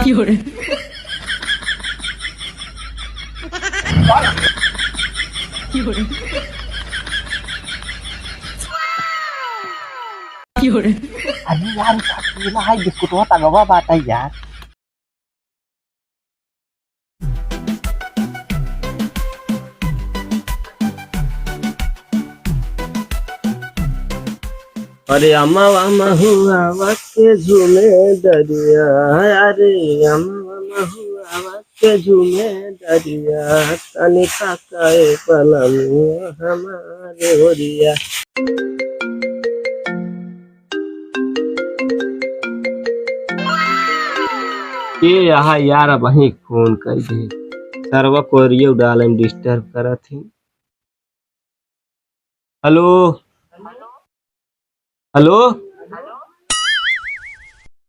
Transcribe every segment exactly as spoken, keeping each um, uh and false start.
की हो रे? की हो रे? की हो रे? अरे यार, इसका केला है, बिस्कुटवा तंगवा बात है यार। अरे अमवा महुआ के झूमे दरिया, अरे अमवा महुआ के झूमे दरिया, तनी ताका ए बलमुआ हमारे ओरिया। ए, आहा यार, अबहीं फोन कइ दे। सरवा कोरियो डाले में disturb करत ही। हेलो, हेलो।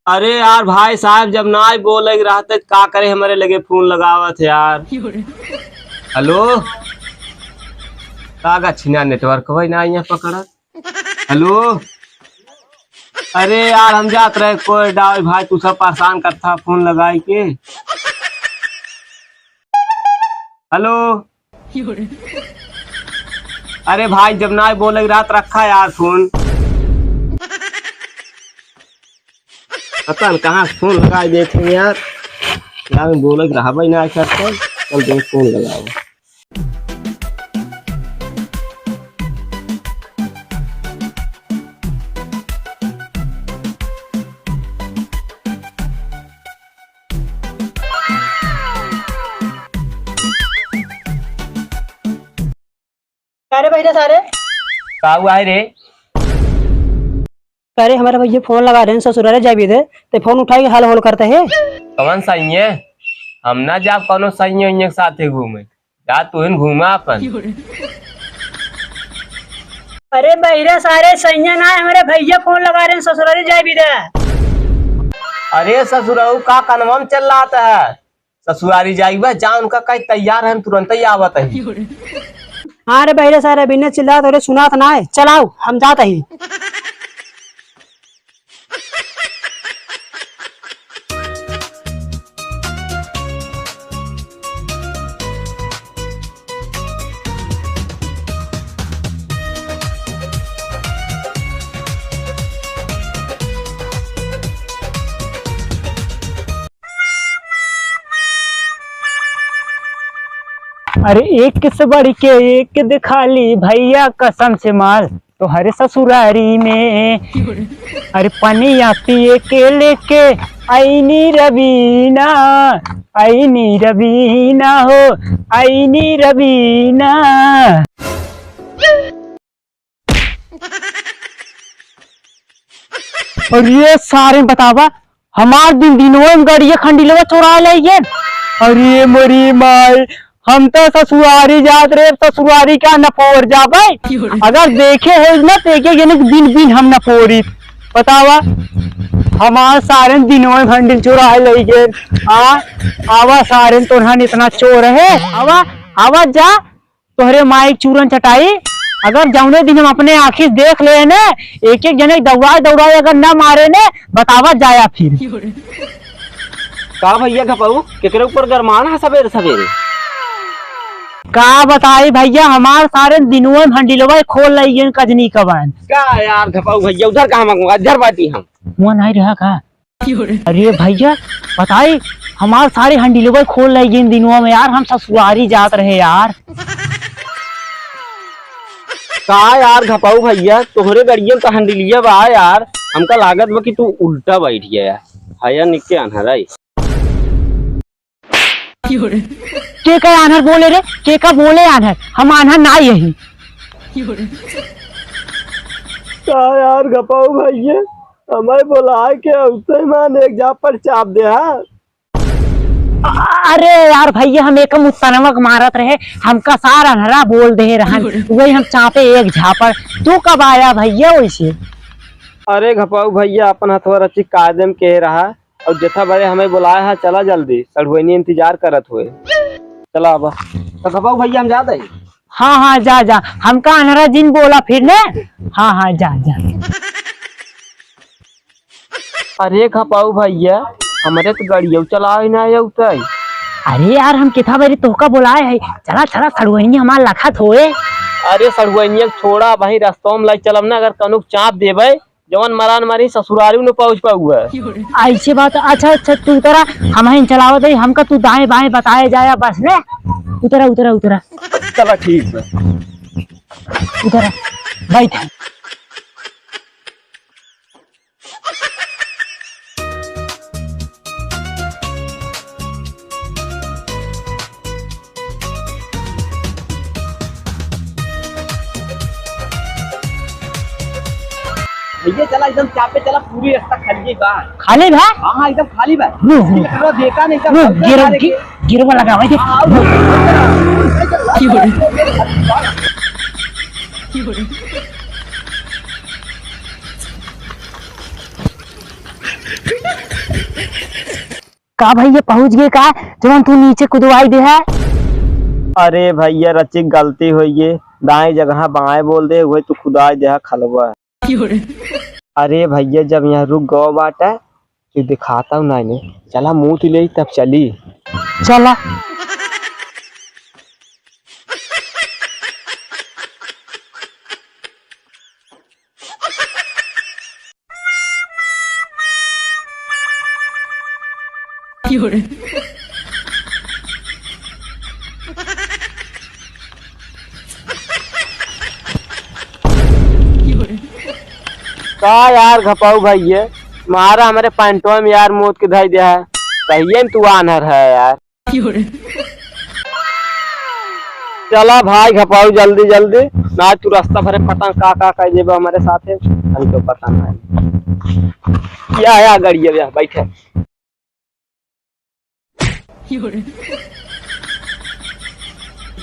अरे यार भाई साहब, जब नाहीं बोले के रहत है, का करे हमरे लगे फोन लगावत है यार। हेलो, का गछिना network भाई ना यहाँ पकड़त। हेलो, अरे यार, हम जात रहे कोई डाल भाई, तू सब परेशान करता फोन लगाई के। हेलो, अरे भाई, जब नाहीं बोले के रहत रखा यार फोन। पता न कहाँ से फोन लगाइ देत हैं यार। यार, बोले के रहबे ना करते। चल, देख, फोन लगाओ। अरे बहिरा सारे। का हुआ है रे? अरे हमारे भैया फोन लगा रहे हैं, ससुरारे जाबी दे, ते फोन उठाई के हाल होल करते हैं। कौन सैया? हम ना जाब कौनो सैया उइया के साथे घूमे। जा तू ही घूमा अपन। अरे बहिरा सारे, सैया ना है, हमारे भैया फोन लगा रहे हैं, ससुरारे जाबी दे। अरे ससुरऊ, का कनवा में चल रहा है? ससुरारी जाइबा, जा उनका कहीं तैयार है, हम तुरंत ही आवत ही। हाँ रे बहिरे सारे, बिना चिल्लात अउर सुनात ना है। चल आउ, हम जात ही। अरे एक से बढ़ के एक दिखाली भैया कसम से माल तोहरे ससुरारी में। अरे पनिया पिए के लेके आईनी रवीना, आईनी रवीना हो, आईनी रवीना। अरे सारे बतावा, हमार दिन दिनवे में गड़िया खंडिलवा चोरा ले गए। अरे मोरी माई, हम तो ससुरारी जात रहे, ससुरारी का नपोर जाबे। अगर देखे हो ना तो एक एक जने दिन दिन हम नपोरी। बतावा, हमार सारे दिनवे में खंडिल चोरा ले गए। आ, आवा सारे तोरहन इतना चोर है। आवा, आवा जा, तोहरे माई के चूरन चटाई। अगर जौने दिन हम अपने आँखी से देख ले ने, एक एक जने के दौड़ाए दौड़ाए अगर ना मारे ने, बतावा जाया फिर। का भैया घपाऊ, केकरे ऊपर गरमान है सबेरे सबेरे? का बताई भैया, हमार सारे दिनुआ में हंडिलवा खोल लई गए कजनी कवन। का यार घपाऊ भैया, उधर कहाँ मांगूंगा, इधर बाटी हम। हुआ नहीं रहा का? अरे भैया, बताई, हमार सारे हंडिलवा खोल लई गइन दिनवा में यार, हम ससुरारी जात रहे यार। का यार घपाऊ भैया, तोहरे गड़ियन का हंडिलिया बा यार, हमका लागत बा कि तू उल्टा बैठ गया यार। हया निके अनहराई। के का आन्हर बोले रे? के का बोले आन्हर? हम आन्हर ना यही। का यार घपाऊ भैया, हमें बोला के उससे मान एक झापड़ चाप दे, हाँ? अ-, अरे यार भैया, हम एक मुत्तनवा के मारत रहे, हमका सार अनहरा बोल दे रहन, वही हम चापे एक झापड़। तू कब आया भैया वैसे? अरे घपाऊ भैया, अपन हथवा रची कायदे में के रहा, और जेठा बड़े हमें बुलाया है, चला जल्दी, सढ़ुआइनी इंतजार करत हुए। चला अब। तो घपाऊ भैया हम जाते हैं। हाँ, हाँ, जा, जा। हमका अनहरा जिन बोला फिर ने। हाँ, हाँ, जा, जा। अरे घपाऊ भैया, हमरे त गड़ियौ चलावे ना अउतै। अरे यार, हम कितना बेरी तोहका बोलाए है, चला, चला, सड़ुआइनी हमार लखत होए। अरे सड़ुआइनिया छोड़ा, भाई रस्तवा में लाई चलब ना, अगर कनुक चाप देबै, जवन मरान मारी ससुरारी न पहुँच पाउआ। ऐसे बात, अच्छा, अच्छा, तू उतरा, हम ही चलावत है, हमका तू दाएं बाएं बताए जाया बस ने। उतरा, उतरा, उतरा। चला ठीक बा। उतरा, बैठ। भैया चला, एकदम चापे चला, पूरी रास्ता खाली बा। खाली बा? हाँ, हाँ, एकदम खाली बा। रुक, रुक। चलो, देखा नहीं, सब रुक, सब गिरो, सारे गि-, के। गिरो लगा, भाई, देख। हाँ, आओ, आओ, आओ। का भैया पहुँच गए का, जवन तू नीचे कुदवाई दे है? अरे भैया रचिक गलती होइए, दाएं जगह बाएं बोल दे, वही तू कुदाई दे है खलवा। अरे भैया जब यहाँ रुक गवा बाटा, तू दिखाता हूँ ना इन्हें, चला मुँह ले तब चली। चला। का यार घपाऊ भैया, मारा हमरे पैंटवा में यार मोद के धई दे है, कहिए न तू आन्हर है यार। चला भाई घपाऊ जल्दी जल्दी, ना तू रास्ता भरे पता का का कह देबे हमारे साथे, हमको पता ना है। या, या गड़िया या बैठे।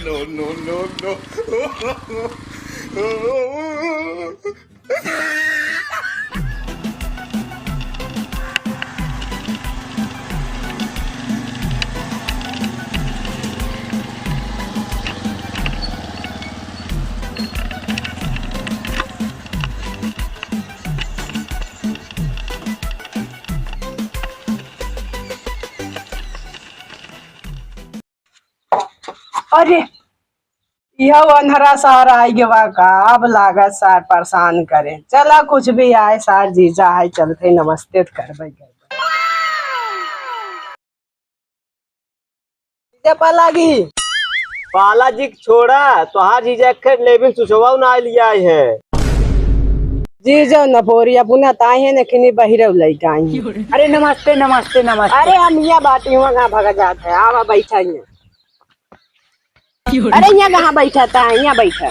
No, no, no, no। अरे, यह अन्हरा सार आई गवा का, अब लागत सार परेशान करे। चला कुछ भी आए सार, जीजा आए, चलते नमस्ते त करबे करबे। जीजा पालागी। पाला जी के छोड़ा, तोहार जीजा एक लेबिन सुसवा ना लिया है। जीजा न पोरी अपना ताहे न किनी बहिरव लइका आई। अरे नमस्ते, नमस्ते, नमस्ते। अरे हम यहाँ बाटी हुआ कहाँ भगा जात है, आवा बैठा यहाँ। अरे यहाँ कहाँ बैठा था, यहाँ बैठा।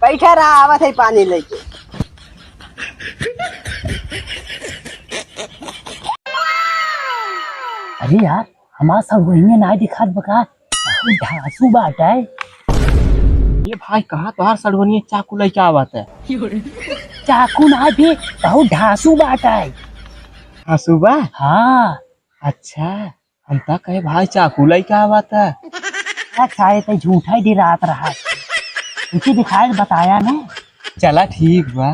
बैठा रहा, आवत है पानी लेके। अरे यार, हमार सब वही नाय दिखात बका, बहुत धांसू बाटे। ये भाई, कहाँ तोहार सड़वनिया चाकू लइके आवत है? चाकू ना भी, बहुत धांसू बाटे। धांसू बा? हाँ। अच्छा, हम ता कहे भाई चाकू लइके आवत है। अच्छा, ये तो झूठा ही दिरात रहा। उनके दिखाए बताया ना। चला ठीक बा।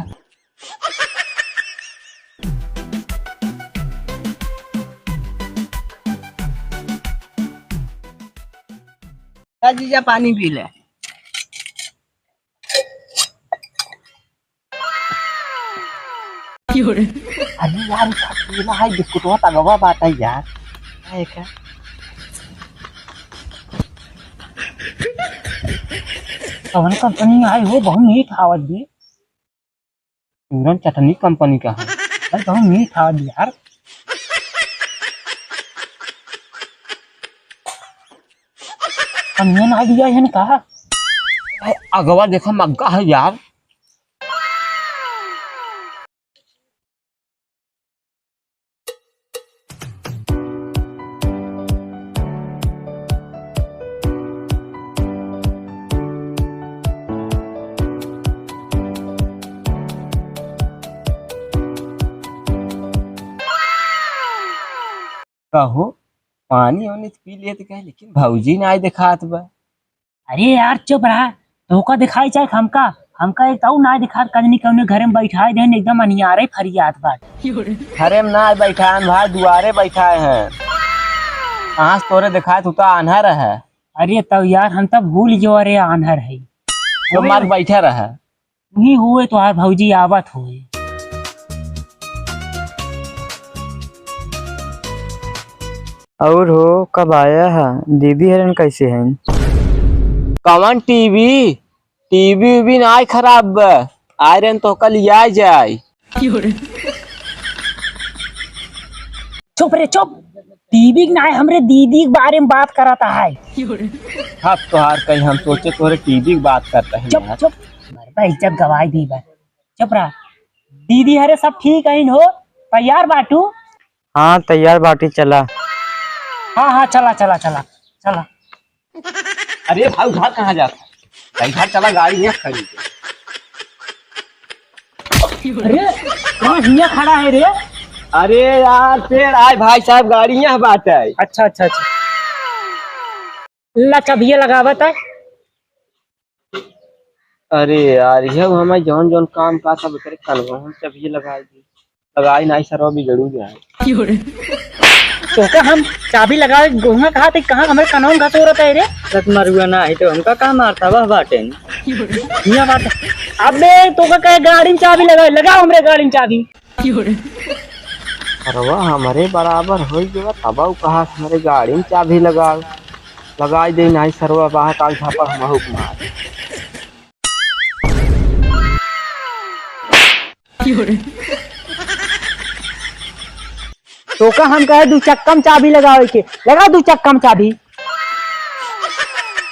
जा जीजा, पानी पी ले। अरे यार, इसका पीला है, बिस्कुटवा तगवा बात है यार। है का? कौन कंपनी आई हो, बहुत मीठ आवत भी। चूरन चटनी कंपनी का है। अरे, बहुत मीठ है यार। कमियन आ गया है ना कहा? अरे, अगवा देखा मग्गा है यार। कहो, पानी वानी तो पी लेत गए, लेकिन भौजी ना आए देखात बा। अरे यार, चुप रहा, तोहका दिखाई चाहे हमका, हमका एक तऊ नाहीं दिखात, कजनी कउने घरे में बैठाए देन, एकदम अनियारे फरियात बाटे। घरे में नाहीं बैठाए हैं भाई, दुआरे बैठाए हैं। कहाँ से तोरे दिखाए, तू तो आन्हर है। अरे तब यार, हम तब भूल गयो, अरे आन्हर है। तो मार बैठा रहा। वही हुए तोहार भौजी आवत हुए। और हो, कब आया है? दीदी हरन कैसे हैं? कवन टीवी? टीवी उवी नाहीं खराब बा। आयरन तो कल आ जाए। चुप रे, चुप। टीवी के नाहीं, हमरे दीदी के बारे में बात करत है। हद तोहार कहीं, हम सोचे तोहरे टीवी की बात करत है चुप, यार। चुप। मरबा इज्जत गवाई दी बा। चुप रहा। दीदी हरे सब ठीक है हो? तैयार बाटू? हाँ, तैयार बाटी, चला। हाँ, हाँ, चला, चला, चला, चला। अरे भाई, उधर कहाँ जाता है? भाई, इधर चला, गाड़ी यहाँ खड़ी है। अरे, कहाँ हियाँ खड़ा है रे? अरे यार, पेड़ आए भाई साहब, गाड़ी यहाँ बात है। अच्छा, अच्छा, अच्छा। ला, चाबिया लगावत है। अरे यार, यह हमारे जौन जौन काम का सब करे कनवा हम चाबिया लगाई दी। लगाई नाहीं सरवा बिगड़ू जाए। तोका हम चाबी लगावे गोहुआ कहा थे, कहाँ हमरे कनवा में घसोरत है रे? सत मरुआ नाहीं तो हमका का मारता वह बाटे। हियाँ बाटे। अबे तोका कहे गाड़ी में चाबी लगावे, लगाओ हमरे गाड़ी में चाबी। अरे वाह, हमरे बराबर होइ गवा, तब उ कहा हमरे गाड़ी में चाबी लगाओ। लगाई दे नाहीं सरवा बाहर काल झापड़ हम हुक मार। तोका हम कहे दू चक्का में चाबी लगावे के, लगा दू चक्का में चाबी।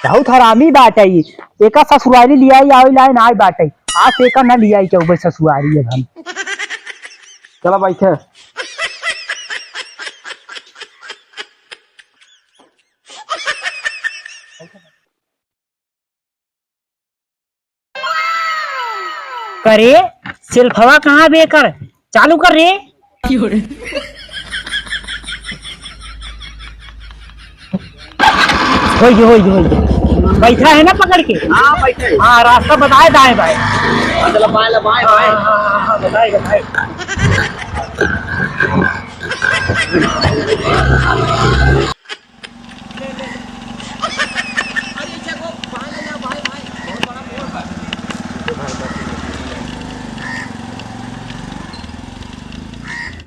बहुत हरामी बाटे ई। एका ससुरारी लियाई आवे लाए नाहीं बाटे। आज से एका ना लियाई के उबे ससुरारी अब हम। चला बैठे। करे, सेल्फवा कहाँ बे कर? चालू कर रे। होई गे, होई गे, होई गे। बैठा है ना पकड़ के? हाँ, बैठे। हाँ, रास्ता बताए दाएं बाएं। हाँ, चलो, बाएं ला, बाएं, हाँ, बाएं। हाँ, हाँ, हाँ, हाँ, बताए, बताए।